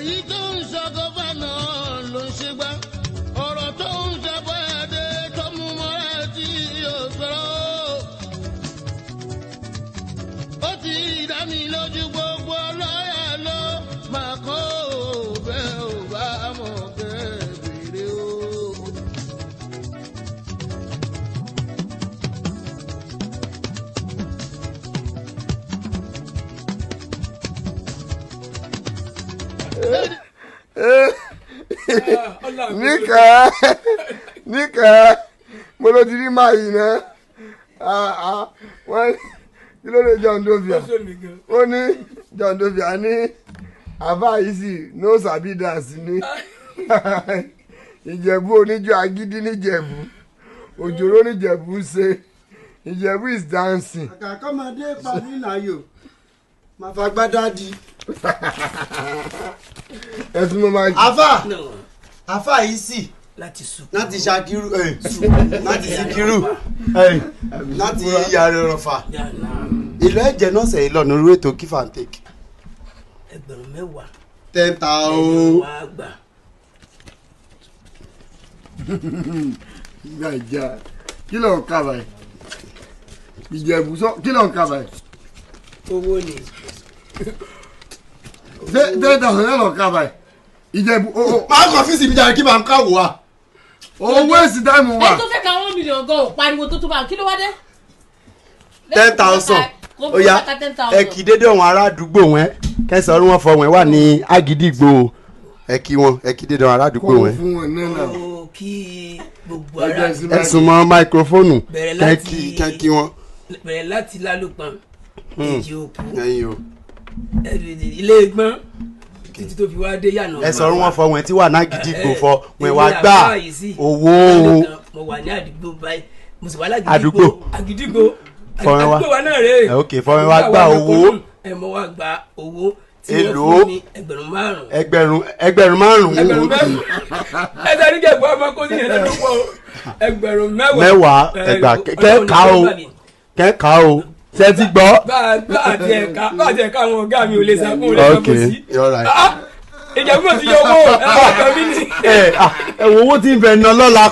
Èyí tó ń sọ gọ́fànà ló ń ṣe gbá. Ọ̀rọ̀ tó ń sọ bọ́yàdé tó mú mọ́ra tí yóò sọ̀rọ̀. Ó ti dá mi lójú, gbogbo ọlọ́yà ló máa kọ́ ò bẹ́ẹ̀ ò bá mọ̀ bẹ́ẹ̀ bèrè o. Níkẹ́, níkẹ́, mo ló ti rí máa yìí ná. Wọ́n kí ló lè John Dovia? Ó ní John Dovia ní àbá yìí sì no sabi dance ní Ìjẹ̀bú, oníjó agídí níjẹ̀bú, òjòrò níjẹ̀bú ṣe, Ìjẹ̀bú is dancing. Àkàkọ́mọdé pa mí láyò, màá fagbádá di. Ẹ tún mọ́ máa. Àfà, àfà yìí sì láti sùn. Láti ṣakiru, láti sikiru, láti yàrá ọ̀fà ìlú ẹ̀jẹ̀ náà sẹ̀yìn lọ́nà orí ètò give and take. 10,000. 10,000. Wàá gbà. Gbàjà, kí ló ń kà báyìí? Ìjẹ̀bú sọ, kí ló ń kà báyìí? Owó ni. Ṣé 10,000 náà ló ń kà báyìí, Ìjẹ̀bú? Máa kàn fíìsì mi jáde kí màá káwọ́ wa. Owó èsì táìmù wa. Ẹni tó fẹ́ ka 1 million gan ò pariwo tó tó bá, kí ló wá dé? 10,000. Ó yá, ẹ kì í dédé àwọn ará àdúgbò wọn, kẹsàn-án wọn fọ wọn wà ní Àgídìgbò, ẹ kí wọn, ẹ kí dédé àwọn ará àdúgbò Kọ́ wọn. fún wọn náà náà. Ó kí gbogbo ara. Ẹ sún mọ́ máikrófóònù. Bẹ̀rẹ̀ kẹ́ kí kẹ́ kí wọn. Bẹ̀rẹ̀ láti Lálùpọ̀n, Èjì Òkú, ẹ̀yin o. Ilé Ìgbọ́n, títí tó fi wá dé yànà. Ẹ sọ̀rọ̀ wọn fọ wọn tí wà ní Àgídìgbò fọ wọn wá gbà owó o. Mo wà ní àdúgbò báyìí, mo sì wà Àdúgbò. lágídígbò, àgídígbò. Fọwọ́n wá. Àdúgbò wa náà rèé. Ẹ, ok, fọwọ́n wá gbà owó. Ẹ mọ wá gba owó tí wọ́n Èló? fún mi, 5,000. 5,000. 10,000. Ẹ sáré kẹgbọn ọmọ kó sí yẹn lọ́dún pọ̀, 10,000. Mẹ́wàá. Ẹ, Ẹgbà Ọlọ́run kẹ́ẹ̀ka ní o. kó gbà mí. Kẹ́ẹ̀ka o, ṣé ti gbọ́. Bá àti ẹ̀ka àwọn ọ̀gá mi ò lè sá fún ò lè sá Ok, fún sí. all right. Ah, Ìjẹ̀bú ti yọ owó ẹ̀ ọ̀gá mi ní. Ẹ wo owó tí ń bẹ ná lọ́la.